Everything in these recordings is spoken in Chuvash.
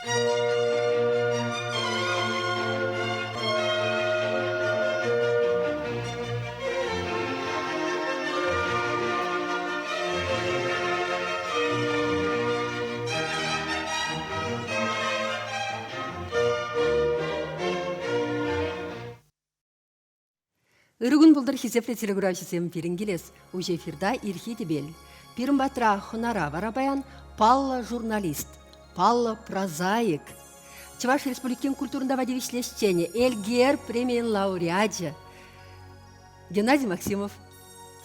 Ырӑ кун пултӑр, хисеплӗ телекуравҫӑсем, пирӗн килес уҫӑ эфирта Ирхи тӗпел. Пирӗн патра хӑнара вара паян паллӑ журналист, паллӑ прозаик, Чӑваш Республикин культурӑн тава тивӗҫлӗ ӗҫченӗ, Элгер премийӗн лауреачӗ Геннадий Максимов.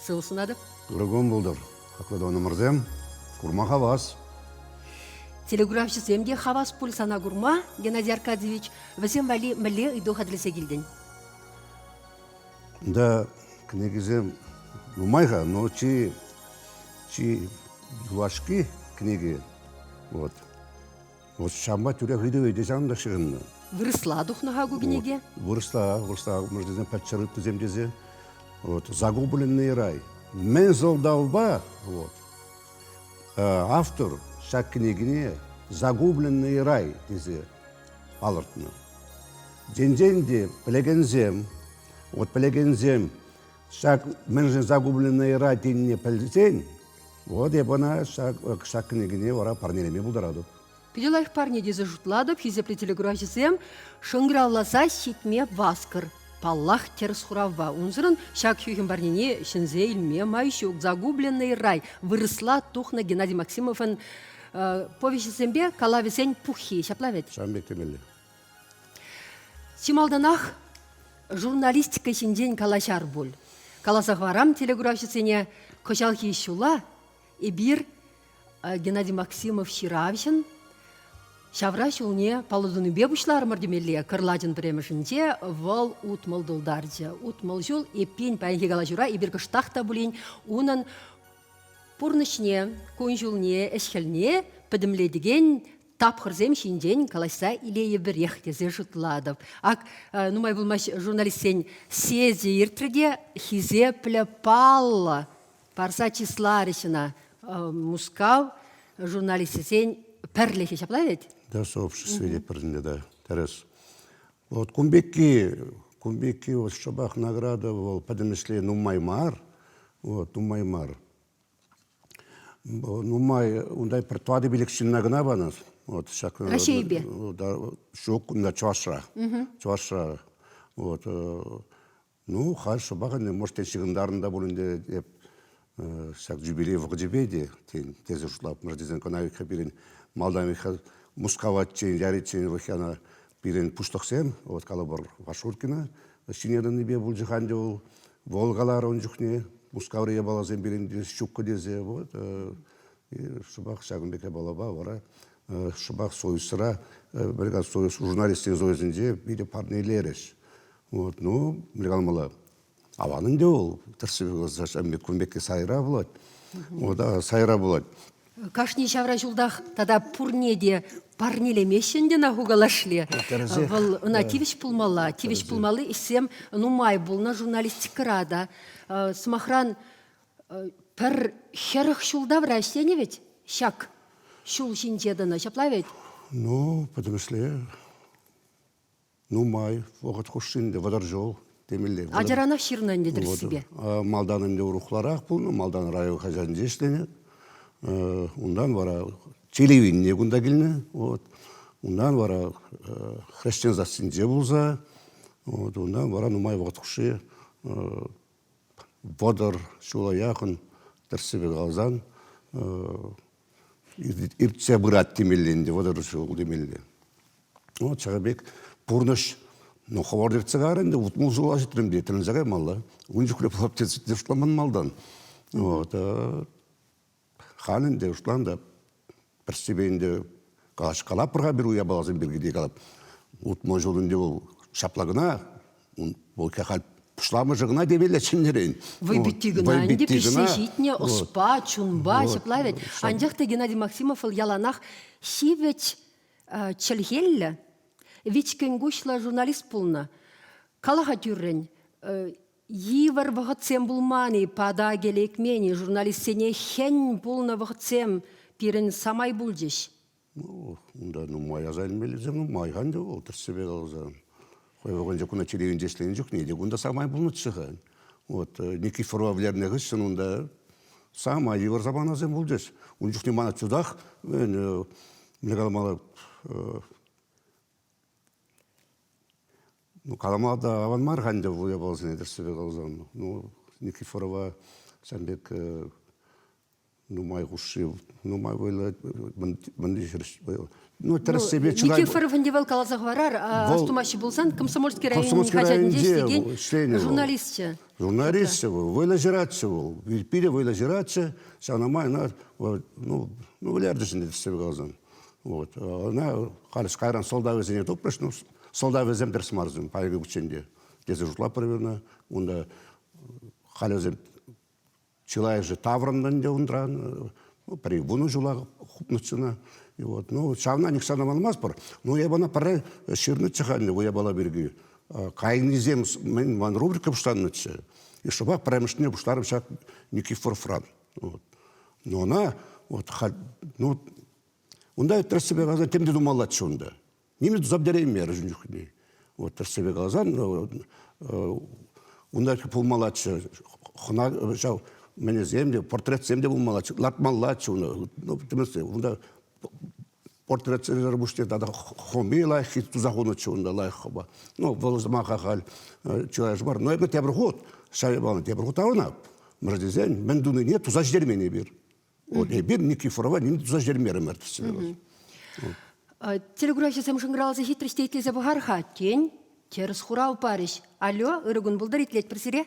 Сывлӑх сунатӑп. Ырӑ кун пултӑр, хаклӑ тӑванӑмӑрсем. Курма хавас. Телеграфҫӑсем те хавас пуль сана курма, Геннадий Аркадьевич. Вӗсем валли мӗнле ыйту хатӗрлесе килтӗн? Унта кӗнекесем нумай-ха, но чи, чи юлашки кӗнеке вот. Вот ҫавӑнпа тӳрех ыйту ыйту ҫавӑнта ҫыхӑннӑ. Вырӑсла тухнӑ-ха ку кӗнеке? Вырӑсла, вырӑсла, мӑшӑрсем патшар ыттисем тесе. Вот, «Загубленный рай». Мӗн сӑлтавпа вот, автор ҫак кӗнекене «Загубленный рай» тесе палӑртнӑ. Енчен те пӗлекенсем, вот пӗлекенсем ҫак мӗншӗн загубленный рай тенине пӗлсен, вот эп ӑна ҫак, ҫак кӗнекене вара парнелеме пултаратӑп. Питӗ лайӑх парне тесе шутлатӑп, хисеплӗ телекуравҫӑсем, шӑнкӑравласа ҫитме васкӑр. Паллах, тӗрӗс хуравпа. Унсӑрӑн ҫак хӳхӗм парнене ҫӗнсе илме май ҫук. «Загубленный рай» вырӑсла тухнӑ Геннадий Максимовӑн повеҫӗсемпе калавӗсен пуххи. Ҫапла вӗт? Ҫавӑн пек темелле. Чи малтанах журналистика ҫинчен калаҫар пуль. Каласа хӑварам телекуравҫӑсене, кӑҫалхи ҫула эпир Геннадий Максимов ҫыравҫӑн ҫавра ҫулне паллӑ тунипе пуҫларӑмӑр темелле. Кӑрлачӑн пӗрремӗшӗнче вӑл 60 тултарчӗ. 60 ҫул эппин паянхи калаҫура эпир кӑштах та пулин унӑн пурнӑҫне, кун-ҫулне, ӗҫ-хӗлне пӗтӗмлетекен тапхӑрсем ҫинчен калаҫса илейӗпӗрех тесе шутлатӑп. Ак нумай пулмасть журналистсен съезчӗ иртрӗ те хисеплӗ паллӑ парса чысларӗҫ ӑна Мускав журналисчӗсен пӗрлӗхӗ ҫапла вӗт? Да, сообщество пӗрлӗхӗ, да, тӗрӗс. Вот кун пекки, кун пекки вот шӑпах награда вӑл пӗтӗмӗшле нумай мар, вот нумай мар. Нумай унта пӗр тӑватӑ-пилӗк ҫынна кӑна панӑ. Вот ҫак Раҫҫейпе? Ҫук, кунта Чӑвашра. Чӑвашра. Вот ну, халь шӑпах ӗнтӗ, может, тен, ҫыхӑнтарнӑ та пуль ӗнтӗ эп ҫак юбилей вӑхӑчӗпе те, тен, тесе шутлап. Мӗншӗн тесен кӑна пирӗн малтан Мускава яриччен ана пирӗн пуҫлӑхсем, вот калӑпӑр, Вашуркина ҫине тӑнипе пулчӗ-ха ӗнтӗ вӑл. Вӑл каларӗ ун чухне Мускаври япаласем пирӗн ҫуккӑ тесе. Вот шӑпах ҫакӑн пек япалапа вара шӑпах Союзра, Союз журналистсен союзӗнче питӗ парнелерӗҫ. Вот, ну, мӗнле каламалла, аван ӗнтӗ вӑл, тӗрӗссипе кун пекки сайра пулать. Вот, сайра пулать. Кашни ҫавра ҫултах тата пурне те парнелемеҫҫӗ ӗнтӗ ӑна хукалашле. Вӑл ӑна тивӗҫ пулмалла. Тивӗҫ пулмалли ӗҫсем нумай пулнӑ журналистикӑра та. Сӑмахран, пӗр 40 ҫулта вара ӗҫленӗ вӗт ҫак ҫул ҫинче тӑнӑ, ҫапла вӗт? Ну, пӗтӗмӗшле Нумай вӑхӑт хушшинче, 30 ҫул темелле. Ачаранах ҫырнӑ ӗнтӗ тӗрӗссипе. Малтан ӗнтӗ урӑхларах пулнӑ, малтан район хаҫатӗнче ӗҫленӗ. Унтан вара телевидение кунта килнӗ. Вот. Унтан вара хресчен сассинче пулса, вот, унтан вара нумай вӑхӑт хушши 30 ҫула яхӑн тӗрӗссипе каласан иртсе пырать темелле ӗнтӗ, 30 ҫул темелле. Вот ҫакӑн пек пурнӑҫ ну, хӑвӑрт иртсе кайрӗ ӗнтӗ, 60 ҫула ҫитрӗм те, тӗлӗнсе каймалла. Ун чухлӗ пулап тесе шутламан малтан. Вот. Халь ӗнтӗ шутлан та пӗрссипе ӗнтӗ калаҫкалапӑр-ха пир япаласем пирки те калап. 60 ҫул ӗнтӗ вӑл ҫапла кӑна, вӑл халь пуҫламӑшӗ кӑна темелле чӗннӗрен. Вӑйпитти кӑна ӗнтӗ пиҫсе ҫитнӗ ӑспа, чунпа ҫапла вӗт. Анчах та Геннадий Максимов вӑл яланах ҫивӗч чӗлхеллӗ, вичкӗн куҫлӑ журналист пулнӑ. Кала-ха тӳррӗн, йывӑр вӑхӑтсем пулман-и, патакӗ лекмен-и, журналистсене хӗн пулнӑ вӑхӑтсем пирӗн самай пулчӗҫ. Ну, унта нумай аса илмеллисем нумай-ха ӗнтӗ вӑл, тӗрӗссипе каласан. Хӑй вӑхӑтӗнче кунта телевиденинче ӗҫленӗ чухне те кунта самай пулнӑччӗ-ха. Вот Никифорова вӗлернӗ хыҫҫӑн унта самай йывӑр саманасем пулчӗҫ. Ун чухне мана чутах, мӗнле каламалла, Ну, калама та аван мар-ха ӗнтӗ вӑл япаласене тӗрӗссипе каласан. Ну, Никифорова ҫавӑн пек нумай хушши, нумай вӑйлӑ мӗнле ҫӗр Ну, тӗрӗссипе чылай... Никифоров ӗнтӗ вӑл каласа хӑварар, астумаҫҫӗ пулсан, Комсомольски районӗн хаҫатӗнче ӗҫлекен журналистчӗ. Журналистчӗ вӑл, вӑйлӑ ҫыратчӗ вӑл. Питӗ вӑйлӑ ҫыратчӗ. Ҫавна май ӑна, ну, ну вӗлерчӗҫ ӗнтӗ тӗрӗссипе каласан. Вот. Ӑна халӗ кайран сӑлтавӗсене тупрӗҫ, ну, сӑлтавӗсем тӗрӗс марсем паянхи кунччен те тесе шутлатпӑр эпир Унта халӗ вӗсем чылайӑшӗ таврӑннӑ ӗнтӗ унран. Ну, пӗри вунӑ ҫула хупнӑччӗ ӑна. И вот, ну, ҫавна нихҫан та манмастпӑр. Ну, эп ӑна пӗрре ҫырнӑччӗ-ха ӗнтӗ ку япала пирки. Кайнисем мӗн ман рубрика пуҫланнӑччӗ. И шӑпах пӗрремӗшне пуҫларӑм ҫак Никифоровран. Вот. Но ӑна вот, халь, ну, унта тӗрӗссипе каласан тем те тумаллаччӗ унта. Нимӗн туса пӗтереймерӗ ун чухне. Вот тӗрӗссипе каласан, унта пулмаллаччӗ хӑна ҫав мӗнесем те, портретсем те пулмаллаччӗ, лартмаллаччӗ уна. Ну, унта портретсемсӗр пуҫне тата хӑми лайӑххи туса хунӑччӗ унта лайӑх хӑма. Ну, вӑл сӑмаха халь чылайӑш мар. Но эпир тепӗр хут, ҫав япалана тепӗр хут таврӑнап. Мӗншӗн тесен мӗн тунине туса ҫитермен эпир. Вот эпир Никифорова ним туса ҫитермерӗмӗр тесе. Телекуравҫӑсем шӑнкӑравласа ҫитрӗҫ те итлесе пӑхар-ха. Тен, тӗрӗс хурав парӗҫ. Алло, ырӑ кун пултӑр, итлетпӗр сире.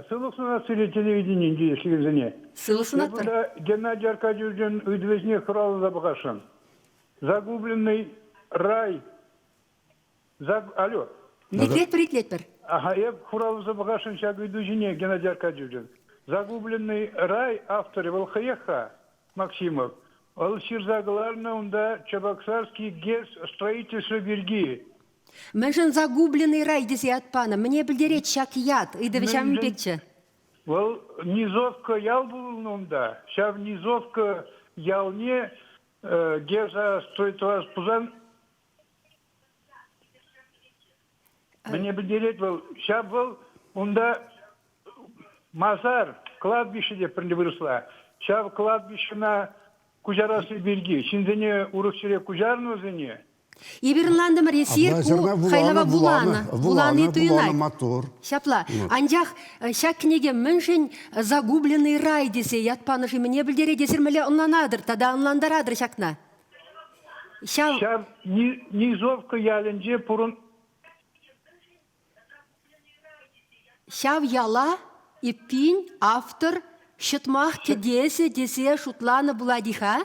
Сывлӑх сунасси телевиденинчи ӗҫлекенсене. Сывлӑх сунатпӑр. Геннадий Аркадьевичӑн ыйтӑвӗсене хуравласа пӑхасшӑн. Загубленный рай. Алло. Итлетпӗр, итлетпӗр. Ага, эп хуравласа пӑхасшӑн ҫак ыйту ҫине, Геннадий Аркадьевичӑн. Загубленный рай авторӗ вӑл хӑех-ха, Максимов. Вӑл ҫырса кӑларнӑ унта Чебоксарский ГЭС строительство пирки. Мӗншӗн загубленный рай тесе ят панӑ? Мӗне пӗлтерет ҫак ят? Ыйтӑвӗ ҫавӑн пекчӗ. Вӑл Низовка ял пулнӑ унта. Ҫав Низовка ялне ГЭСа строить пулсан мӗне пӗлтерет вӑл? Ҫав вӑл унта масар, кладбище те пӗрле вырӑсла. Ҫав кладбищӑна куҫарасси пирки ҫынсене урӑх ҫӗре куҫарнӑ вӗсене. Эпир ӑнлантӑмӑр, эсир ку хайлава вуланӑ. Вулани туйӑнать. Маттур. Ҫапла. Анчах ҫак кӗнеке мӗншӗн «Загубленный рай» тесе ят панӑ-ши мӗне пӗлтерет? Эсир мӗнле ӑнланатӑр тата ӑнлантаратӑр ҫакна? Ҫав, Ҫав Низовка ялӗнче пурӑн Ҫав яла эппин автор ҫӑтмах кӗтесӗ тесе шутланӑ пулать-и-ха?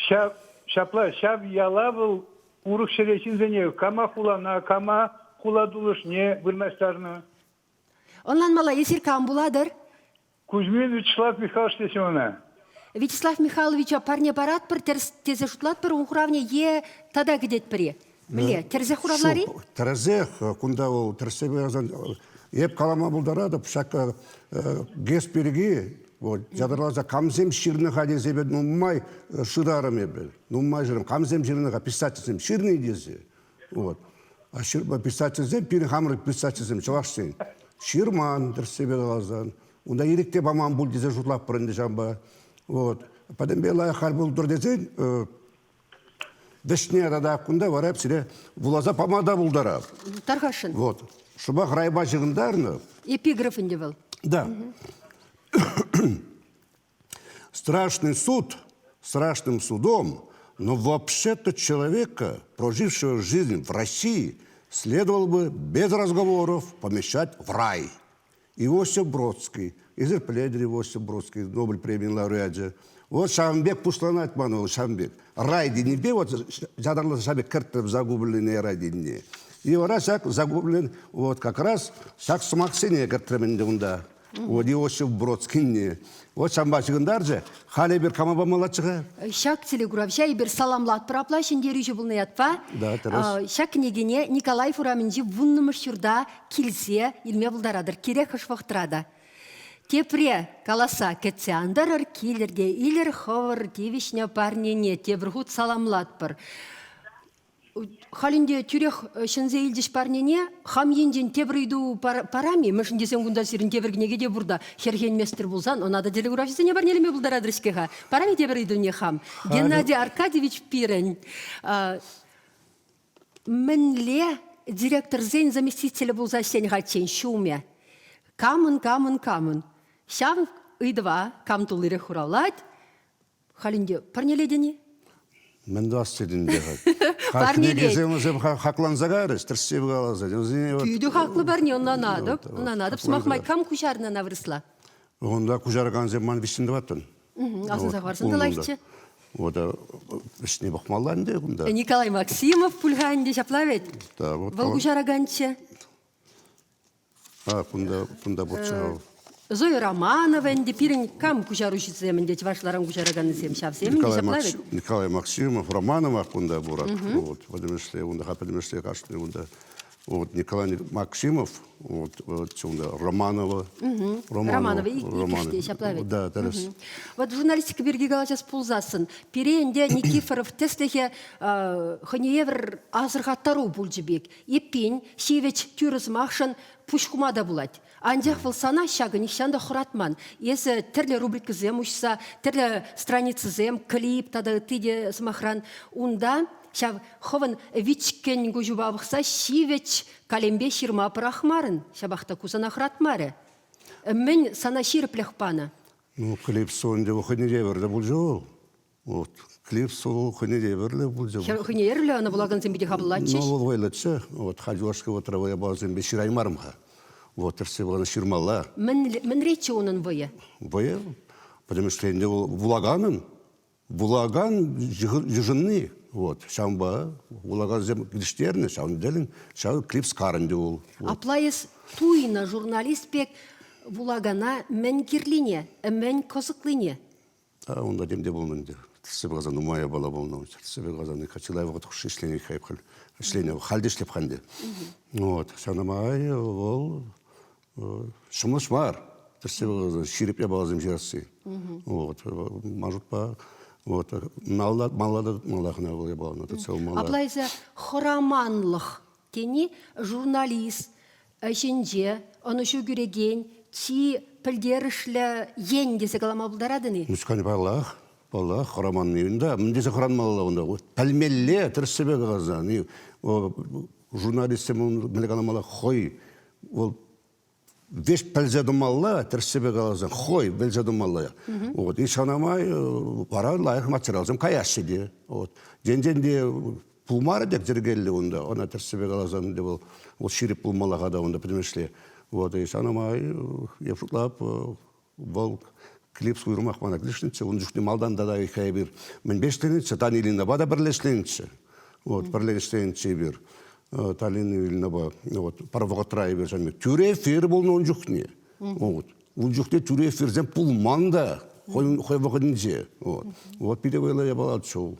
Ҫав, ҫапла, ҫав яла вӑл урӑх ҫӗре ҫынсене кама хулана, кама хула тулӑшне вырнаҫтарнӑ. Ӑнланмалла, эсир кам пулатӑр? Кузьмин Вячеслав Михайлович теҫҫӗ мана. Вячеслав Михайловича парне паратпӑр тӗрӗс тесе шутлатпӑр ун хуравне е тата кӗтетпӗр-и? Мӗнле, тӗрӗсех хуравлар-и? Ҫук, тӗрӗсех. Кунта вӑл тӗрӗссе каясан эп калама пултаратӑп ҫак ГЭС пирки вот ятарласа камсем ҫырнӑ-ха тесе эпӗ нумай шырарӑм эпӗ. Нумай шырарӑм. Камсем ҫырнӑ-ха? Писательсем ҫырнӑ тесе. Вот. А писательсем, пирӗн хамӑр писательсем, чӑвашсен, ҫырман, тӗрӗссипе каласан. Унта ирӗк те паман пуль тесе шутлатпӑр ӗнтӗ ҫавӑнпа. Вот. Пӗтӗмпе лайӑх халь пултӑр тесен, вӗҫне тата кунта вара эп сире вуласа пама та пултарап. Тархасшӑн. Вот. Шӑпах райпа ҫыхӑнтарнӑ. Эпиграф ӗнтӗ вӑл. Да. Страшный суд страшным судом, но вообще-то человека, прожившего жизнь в России, следовало бы без разговоров помещать в рай. Иосиф Бродский, эсир пӗлетӗр Иосиф Бродский, Нобель премийӗн лауреачӗ. Вот ҫавӑн пек пуҫланать ман вӑл ҫавӑн пек. Рай тенипе вот ятарласа ҫавӑн пек кӗртрӗм загубленный рай тенине. И вара ҫак загублен вот как раз ҫак сӑмахсене кӗртрӗм ӗнтӗ унта. Вот Иосиф Бродскийне. Вот ҫавӑнпа ҫыхӑнтарчӗ. Халӗ эпир кама памаллаччӗ-ха? Ҫак телекуравҫа эпир саламлатпӑр апла ҫӗнтерӳҫӗ пулнӑ ятпа. Да, тӗрӗс. Ҫак кӗнекене Николаев урамӗнчи вуннӑмӗш ҫурта килсе илме пултаратӑр. Кирек хӑш вӑхӑтра та. Тепре каласа кӗтсе антарӑр, килӗр те илӗр хӑвӑр тивӗҫнӗ парнене тепӗр хут саламлатпӑр. Халь ӗнтӗ тӳрех ҫӗнсе илчӗҫ парнене. Хам енчен тепӗр ыйту парам-и? Мӗншӗн тесен кунта сирӗн тепӗр кӗнеке те пур та, хӗрхенместӗр пулсан ӑна та телекуравҫӑсене парнелеме пултаратӑр-ҫке-ха. Парам-и тепӗр ыйтуне хам? Геннадий Аркадьевич пирӗн мӗнле директорсен заместителӗ пулса ӗҫленӗ хальччен ҫумӗ? Камӑн, камӑн, камӑн? Ҫав ыйтӑва кам туллирех хуравлать, Халь ӗнтӗ парнелетӗн-и? Мӗн тӑвас тетӗн те халь? Парнелет. Вӗсем хакланса кайрӗҫ, тӗрӗссипе каласа. Питӗ хаклӑ парне, ӑнланатӑп. Ӑнланатӑп. Сӑмах май, кам куҫарнӑ ӑна вырӑсла? Унта куҫаракансем ман виҫҫӗн тӑваттӑн. Асӑнса хӑварсан та лайӑхчӗ. Вот ӗҫне пӑхмалла ӗнтӗ кунта. Николай Максимов пуль-ха ӗнтӗ, ҫапла вӗт? Вӑл куҫараканччӗ. А, кунта, кунта пурччӗ. Зоя Романова ӗнтӗ пирӗн кам куҫаруҫӑсем ӗнтӗ чӑвашларан куҫараканнисем ҫавсем ӗнтӗ ҫапла вӗт? Николай Максимов, Романова кунта пурат. Вот, пӗтӗмӗшле унта пӗтӗмӗшле кашни унта. Вот Николай Максимов, вот, вот унта Романова. Романова, иккӗш те ҫапла вӗт? Да, тӗрӗс. Вот журналистика пирки калаҫас пулсассӑн, пире ӗнтӗ Никифоров тӗслӗхӗ хӑйне евӗр асӑрхаттару пулчӗ пек. Эппин, ҫивӗч тӳрӗ сӑмахшӑн пуҫ хума та пулать. Анчах вӑл сана ҫакӑ нихҫан та хӑратман. Эсӗ тӗрлӗ рубрикӑсем уҫса, тӗрлӗ страницӑсем, клип тата ытти те, сӑмахран, унта ҫав хӑвӑн вичкӗн куҫупа пӑхса ҫивӗч калемпе ҫырма пӑрахмарӑн. Ҫапах та ку сана хӑратмарӗ. Мӗн сана ҫирӗплӗх панӑ? Ну, клип ӗнтӗ хӑйне евӗрлӗ пулчӗ вӑл. Вот. Клип сул хӑйне евӗрлӗ пулчӗ. Хӑйне евӗрлӗ ӑна вулакансем питӗ хапӑллатчӗҫ. Ну, вӑл вӑйлӑччӗ. Вот халь юлашки вӑхӑтра вӑйӑпасемпе ҫыраймарӑм-ха. Вот тӗрсе вуланӑ ҫырмалла. Мӗнреччӗ унӑн вӑйӗ? Вӑйӗ, пӗтӗмӗшле ӗнтӗ вӑл вулаканӑн, вулакан йышӑнни. Вот. Ҫавӑнпа вулакансем килӗштернӗ, ҫавӑн тӗлӗн ҫав клип скар ӗнтӗ вӑл. Апла эс туйнӑ журналист пек вулакана мӗн кирлине, мӗн кӑсӑклине Унта тем те пулнӑ ӗнтӗ. Тӗрсе каласан нумай япала пулнӑ. Тӗрсе каласан чылай вӑхӑт хушши ӗҫленӗ ӗҫленӗ. Халь те ӗҫлеп-ха ӗнтӗ. Вот. Ҫавна май вӑл ҫӑмӑл мар. Тӗрсе каласан ҫирӗп япаласем ҫырасси. Вот. Ман шутпа, вот, малла малла та тытмалла хӑна вӑл япалана тытса пымалла. Апла эсӗ хӑраманлӑх тени журналист ӗҫӗнче ӑнӑҫу кӳрекен чи пӗлтерӗшлӗ ен тесе калама пултаратӑн-и? Мускань паллах, паллах, хӑраманни унта. Мӗн тесе хӑранмалла унта? Пӗлмелле, тӗрӗссипе каласан. Журналистсем мӗнле каламалла, хӑй вӑл веҫ пӗлсе тӑмалла, тӗрӗссипе каласан, хӑй пӗлсе тӑмалла. Вот. И ҫавна май вара лайӑх материалсем каяҫҫӗ те. Вот. Енчен те пулмарӗ тек йӗркеллӗ унта, ӑна тӗрӗссипе каласан ӗнтӗ вӑл, вӑл ҫирӗп пулмалла-ха та унта пӗтӗмӗшле. Вот. И ҫавна май эп шутлап, вӑл клип уйрӑмах мана килӗшнӗччӗ. Ун чухне малтан тата эпир мӗнпе ӗҫленӗччӗ, Таня Ильинапа та пӗрле ӗҫленӗччӗ. Вот, пӗрле ӗҫленӗччӗ эпир. Талина Ильинапа. Вот, пӗр вӑхӑтра эпир ҫавӑн пек тӳрӗ эфир пулнӑ ун чухне. Вот. Ун чухне тӳрӗ эфирсем пулман та хӑй вӑхӑтӗнче. Вот. Вот питӗ вӑйлӑ япалаччӗ ул.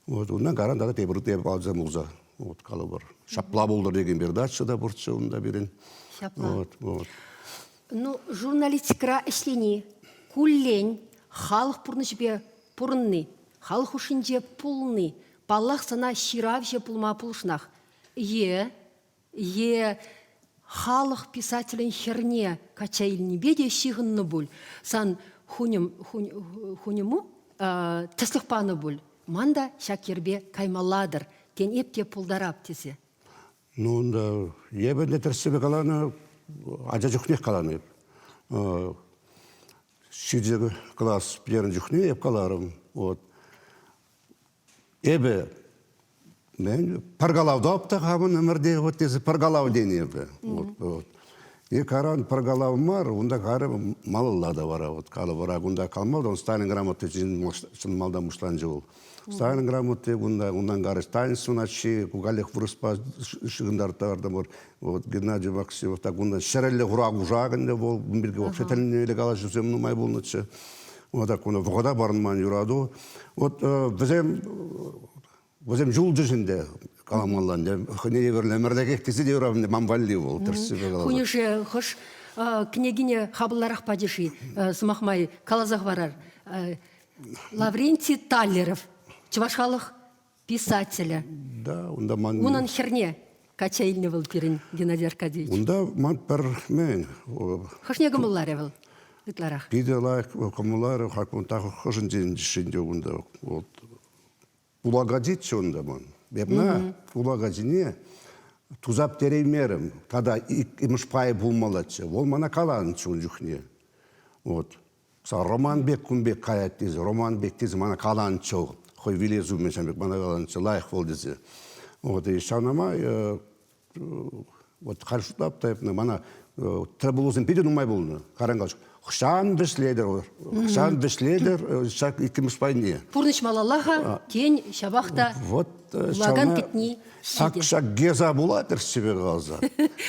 Вот, унтан каран тата тепӗр япаласем пулса. Вот, калӑпӑр. Ҫапла пултӑр текен передача та пурччӗ унта пирӗн. Ҫапла. Вот, вот. Ну, журналистикӑра ӗҫлени, куллен халӑх пурнӑҫӗпе пурӑнни, халӑх хушшинче пулни, паллах, сана ҫыравҫӑ пулма пулӑшнах. Е, е халӑх писателӗн хӗрне качча илнипе те ҫыхӑннӑ пуль. Сан хуньӑм, хуньӑму тӗслӗх панӑ пуль. Ман та ҫак йӗрпе каймалла-тӑр, тен, эп те пултарап тесе. Ну, унта эпӗ те тӗрӗссипе каланӑ, ача чухнех каланӑ эп. Ҫичӗ класс пӗтернӗ чухне эп каларӑм. Вот. Эпӗ мӗн пӗр калав тап та хамӑн ӗмӗрте вот тесе пӗр калав тенӗ эпӗ. Вот, вот. И каран пӗр калав мар, унта карӗ малалла та вара. Вот калӑпӑра кунта калмал, Сталин грамоти чӑн малтан пуҫланчӗ вӑл. Сталин грамоти кунта, унтан карӗ Сталин суначчи, ку каллех вырӑспа ҫыхӑнтартӑмӑр. Вот Геннадий Максимов та кунта ҫӗрӗллӗ хура кушак ӗнтӗ вӑл, ун пирки вообще тӗлӗнмелле калаҫусем нумай пулнӑччӗ. Вот так кунта вӑхӑта парӑнман юрату. Вот вӗсем вӗсем юлчӗҫ ӗнтӗ каламалла ӗнтӗ. Хӑйне евӗрлӗ ӗмӗрлӗхех тесе те юрав ӗнтӗ ман валли вӑл тӗрӗссипе каласан. Хунӗшӗ хӑш кӗнекине хапӑлларах пачӗ-ши? Сӑмах май каласа хӑварар. Лаврентий Таллеров, чӑваш халӑх писателӗ. Да, унта ман... Унӑн хӗрне качча илнӗ вӑл пирӗн Геннадий Аркадьевич. Унта ман пӗр мӗн... Хӑшне кӑмӑлларӗ вӑл ытларах? Питӗ лайӑх кӑмӑлларӗ, хак унта хӑшӗнчен ӗнтӗ унта. Вот. Пулакачиччӗ унта ман. Эпна пулакачине туса пӗтереймерӗм. Тата иккӗмӗш пайӗ пулмаллаччӗ. Вӑл мана каланӑччӗ ун чухне. Вот. Роман пек кун пек каять тесе, роман пек тесе мана каланччӗ вӑл. Хӑй вилес умӗн ҫавӑн пек мана каланччӗ, лайӑх вӑл тесе. Вот, и ҫавна май вот халь шутлап та эпне мана тӗлпулусем питӗ нумай пулнӑ. Каран калаҫ, хӑҫан вӗҫлетӗр, хӑҫан вӗҫлетӗр ҫак иккӗмӗш пайне. Пурнӑҫ малалла-ха, тен, ҫапах та вот вулакан кӗтни ҫак ҫак ГЭСа пула тӗрӗссипе каласа.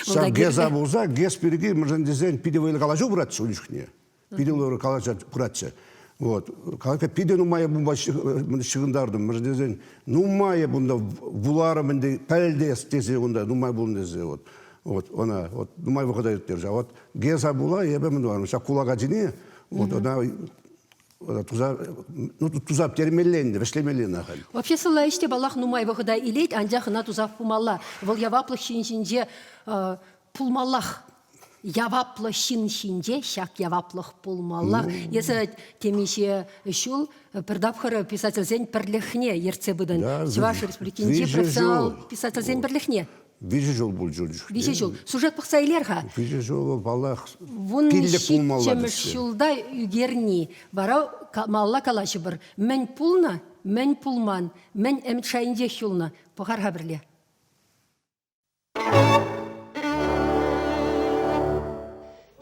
Ҫак ГЭСа пулса ГЭС пирки мӗншӗн тесен питӗ вӑйлӑ калаҫу пыратчӗ ун чухне. Питӗ вӑйлӑ калаҫа пыратчӗ. Вот. Питӗ нумай унпа ҫыхӑнтартӑм. Мӗншӗн тесен нумай унта вуларӑм ӗнтӗ, пӗлтес тесе унта нумай пулнӑ тесе. Вот. Вот, ӑна вот, нумай вӑхӑта ирттерчӗ. А вот ГЭСа пула эпӗ мӗн тӑварӑм, ҫак кулак ачине вот, ӑна туса, ну, туса пӗтермелле ӗнтӗ, вӗҫлемелле ӑна халь. Обществӑлла ӗҫ те, паллах, нумай вӑхӑта илет, анчах ӑна туса пымалла. Вӑл яваплӑх ҫын ҫинче пулмаллах. Яваплӑ ҫын ҫинче ҫак яваплӑх пулмаллах. Эсӗ темиҫе ҫул пӗр тапхӑр писательсен пӗрлӗхне ертсе пытӑн. Чӑваш Республикинчи профессионал писательсен пӗрлӗхне. Виҫӗ ҫул пулчӗ ун чухне. Виҫӗ ҫул. Сюжет пӑхса илер-ха. Виҫӗ ҫул, паллах, пиллӗк пулмалла. 17-мӗш ҫулта ӳкерни. Вара малалла калаҫӑпӑр. Мӗн пулнӑ, мӗн пулман, мӗн ӗмӗт шайӗнчех юлнӑ. Пӑхар-ха пӗрле.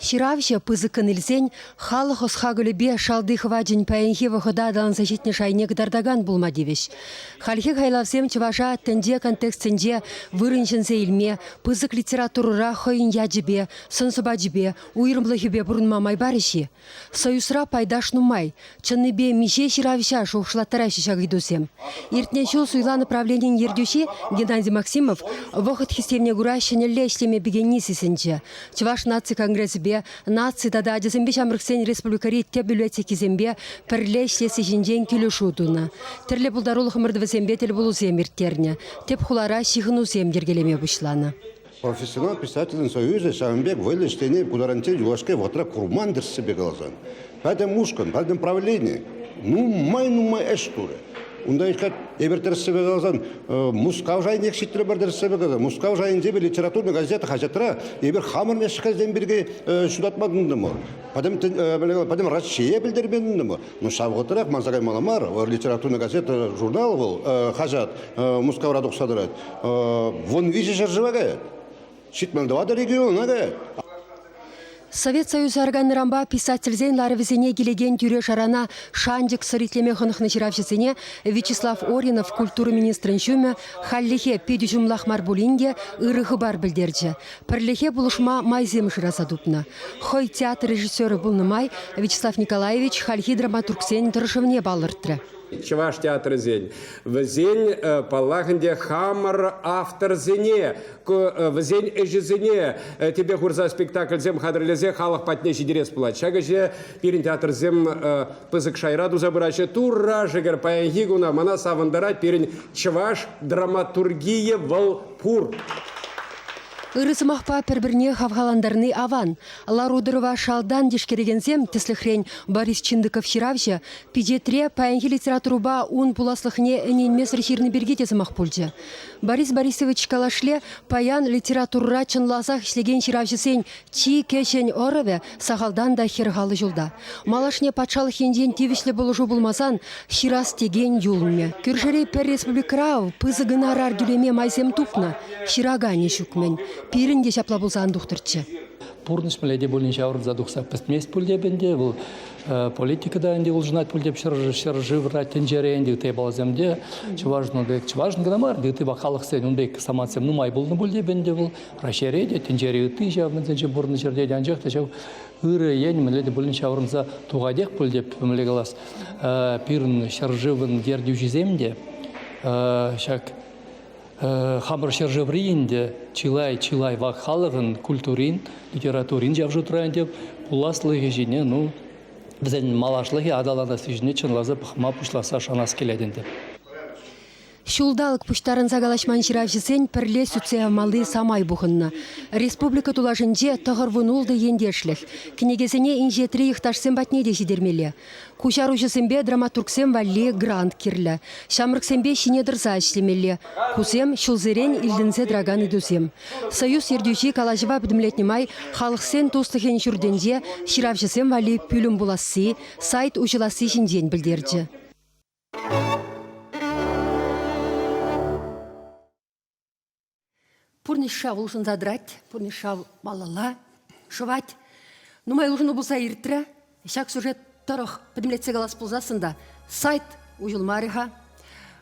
Ҫыравҫӑ пысӑккӑн илсен халӑх ӑс-хакӑлӗпе шалти хӑвачӗн паянхи вӑхӑта аталанса ҫитнӗ шайне кӑтартакан пулма тивӗҫ. Хальхи хайлавсем чӑваша тӗнче контекстӗнче вырӑн ҫӗнсе илме, пысӑк литературӑра хӑйӗн ячӗпе, сӑн-сӑпачӗпе, уйрӑмлӑхӗпе пурӑнма май парӗҫ-и? Союзра пайташ нумай. Чӑннипе миҫе ҫыравҫа шухӑшлаттараҫҫӗ ҫак ыйтусем. Иртнӗ ҫул суйланӑ правленин ертӳҫи Геннадий Максимов вӑхӑт хистевне кура ҫӗнӗлле ӗҫлеме пикенни сисӗнчӗ. Чӑваш наци конгресӗпе, наци тата ачасемпе ҫамрӑксен республикӑри тӗп библиотекисемпе пӗрле ӗҫлесси ҫинчен килӗшӳ тунӑ. Тӗрлӗ пултарулӑх ӑмӑртӑвӗсемпе тӗлпулусем ирттернӗ. Тӗп хулара ҫыхӑнусем йӗркелеме пуҫланӑ. Профессионал писателӗн союзӗ ҫавӑн пек вӑйлӑ ӗҫлени ку таранччен юлашки вӑхӑтра курман тӗрӗссипе каласан. Пӗтӗм ушкӑн, пӗтӗм правлени нумай-нумай ӗҫ турӗ. Унта искать эпир тӗрӗссипе каласан Мускав шайнех ҫитрӗмӗр тӗрӗссипе каласан. Мускав шайӗнче литературная газета хаҫатра эпир хамӑр ӗҫ-хӗлсем пирки ҫутатма тытӑнтӑмӑр. Пӗтӗм, пӗтӗм Раҫҫее пӗлтерме тытӑнтӑмӑр. Ну, ҫав вӑхӑтрах манса каймалла мар, литературная газета, журнал вӑл, хаҫат Мускавра тухса тӑрать. 13 ҫӗршыва каять. 74 региона каять. Совет Союзӗ арканнӑранпа писательсен ларӑвӗсене килекен тӳре-шарана шанчӑксӑр итлеме хӑнӑхнӑ ҫыравҫӑсене Вячеслав Оринов культура министрӗн ҫумӗ хальлӗхе питӗ ҫумлах мар пулин те ырӑ хыпар пӗлтерчӗ. Пӗрлӗхе пулӑшма майсем шыраса тупнӑ. Хӑй театр режиссерӗ пулнӑ май Вячеслав Николаевич хальхи драматургсен тӑрӑшӑвне палӑртрӗ. Чӑваш театрӗсен вӗсен, паллах ӗнтӗ, хамӑр авторсене, вӗсен ӗҫӗсене тӗпе хурса спектакльсем хатӗрлесе халӑх патне ҫитерес пулать. Ҫак ӗҫе пирӗн театрсем пысӑк шайра туса пыраҫҫӗ. Турра шӗкӗр, паянхи куна мана савӑнтарать пирӗн чӑваш драматургийӗ вӑл пур. Ырӑ сӑмахпа пӗр-пӗрне хавхалантарни аван. Лару-тӑрӑва шалтан тишкерекенсем, тӗслӗхрен, Борис Чиндыков ҫыравҫӑ, пичетре паянхи литературӑпа ун пуласлӑхне ӗненмесӗр ҫырни пирки те сӑмах пулчӗ. Борис Борисович калашле, паян литературӑра чӑнласах ӗҫлекен ҫыравҫӑсен чи кӗҫӗн ӑрӑвӗ сахалтан та 40 ҫулта. Малашне патшалӑх енчен тивӗҫлӗ пулӑшу пулмасан ҫырас текен юлмӗ. Кӳршӗри пӗр республикӑра пысӑк гонорар тӳлеме майсем тупнӑ, ҫыраканӗ ҫук-мӗн. Пирӗн те ҫапла пулса ан тухтӑрччӗ. Пурнӑҫ мӗнле те пулин ҫаврӑнса тухса пӗтмест пуль теп ӗнтӗ. Вӑл политика та ӗнтӗ улшӑнать пуль теп ҫӗршывра, тӗнчере ӗнтӗ ытти япаласем те. Чӑвашӑн ун пек чӑвашӑн кӑна мар, ытти халӑхсен ун пек самантсем нумай пулнӑ пуль теп ӗнтӗ вӑл. Раҫҫейре те, тӗнчере ытти ҫав мӗнсенче пурӑннӑ ҫӗрте те, анчах та ҫав ырӑ ен мӗнле те пулин ҫаврӑнса тухатех пуль теп, мӗнле калас, пирӗн ҫӗршывӑн ертӳҫисем те ҫак хамӑр ҫӗршыври ӗнтӗ. чылай-чылай вак халӑхӑн культурин, литературин ҫав шутра ӗнтӗ пуласлӑхӗ ҫине, ну, вӗсен малашлӑхӗ аталанасси ҫине чӑнласа пӑхма пуҫласса шанас килет ӗнтӗ. Ҫулталӑк пуҫтарӑнса калаҫман ҫыравҫӑсен пӗрле сӳтсе явмалли самай пухӑннӑ. Республика тулашӗнче 96 ентешлӗх. Кӗнекесене инҫетри йӑхташсем патне те ҫитермелле. Куҫаруҫӑсемпе драматургсем валли грант кирлӗ. Ҫамрӑксемпе ҫине тӑрса ӗҫлемелле. Кусем ҫулсерен илтӗнсе тӑракан ыйтусем. Союз ертӳҫи калаҫӑва пӗтӗмлетнӗ май Халӑхсен туслӑхӗн ҫуртӗнче ҫыравҫӑсем валли пӳлӗм пуласси, сайт уҫӑласси ҫинчен пӗлтерчӗ. Пурнӑҫ шав улшӑнса тӑрать, пурнӑҫ шав малалла шӑвать. Нумай улшӑну пулса иртрӗ. Ҫак сюжет тӑрӑх пӗтӗмлетсе калас пулсассӑн та сайт уҫӑлмарӗ-ха.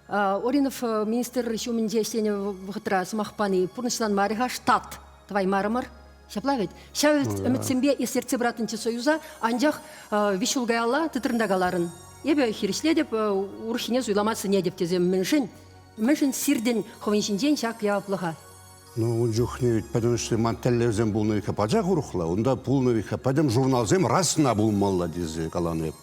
Оринов министр ҫумӗнче ӗҫленӗ вӑхӑтра сӑмах пани пурнӑҫланмарӗ-ха, штат тӑваймарӑмӑр. Ҫапла вӗт. Ҫав ӗмӗтсемпе эс ертсе пыратӑнччӗ Союза, анчах виҫ ҫул каялла тытрӑн та каларӑн. Эпӗ хирӗҫлетӗп, урӑххине суйлама сӗнетӗп тесе мӗншӗн? Мӗншӗн сиртӗн хӑвӑн ҫинчен ҫак яваплӑха? Ну, ун чухне ведь пӗтӗмӗшле ман тӗллевсем пулнӑ вика пачах урӑхла. Унта пулнӑ вика пӗтӗм журналсем расна пулмалла тесе каланӑ эп.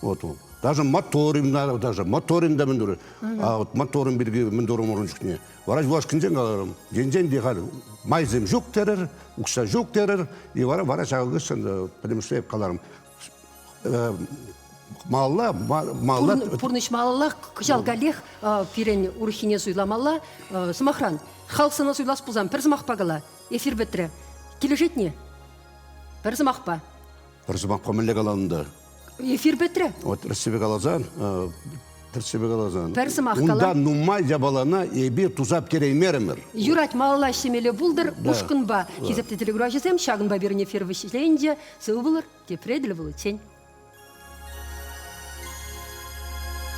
Вот. Даже моторим, даже моторим та мӗн турӗ. А вот моторим пирки мӗн турӑмӑр ун чухне. Вара юлашкинчен каларӑм, енчен те халь майсем ҫук терӗр, укҫа ҫук терӗр, и вара вара ҫакӑ хыҫҫӑн пӗтӗмӗшле эп каларӑм, малалла малалла пурнӑҫ малаллах кӑҫал каллех пирӗн урӑххине суйламалла. Сӑмахран, халӑх сана суйлас пулсан пӗр сӑмахпа кала. Эфир пӗтрӗ. Килӗшетне? Пӗр сӑмахпа. Пӗр сӑмахпа мӗнле каланӑ та? Эфир пӗтрӗ. Вот тӗрӗссипе каласан, тӗрӗссипе каласан. Пӗр сӑмах кала. Унта нумай япалана эпир туса пӗтереймерӗмӗр. Юрать, малалла ӗҫлемелле пултӑр ушкӑнпа. Хисеплӗ телекуравҫӑсем, ҫакӑнпа пирӗн эфир вӗҫленчӗ. Сывӑ пулӑр, тепре тӗл пуличчен.